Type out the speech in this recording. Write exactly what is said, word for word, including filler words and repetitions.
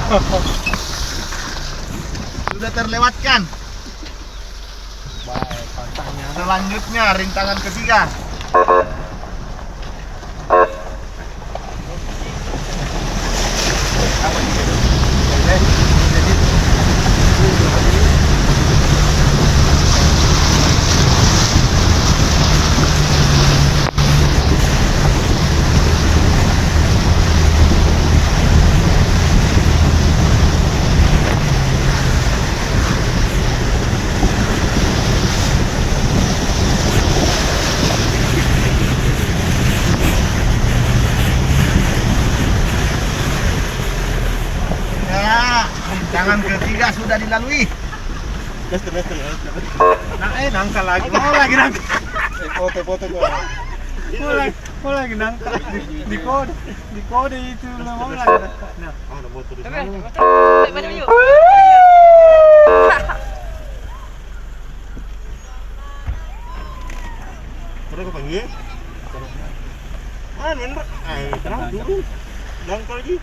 Sudah terlewatkan. Baik, pantangnya. Selanjutnya, rintangan ketiga. Ya, rintangan ketiga sudah dilalui. Lester, lester, lester. Nah, eh, nangka lagi. Mau lagi nangka. Eh, foto, foto gua. Mau lagi, mau lagi nangka. Di, di kode, di kode itu mau lagi nangka. Nah. Ah, ada motor di sana. Pada yuk. Pada kau panggil? Ah, bener. Ah, kenapa dulu? Nangka lagi.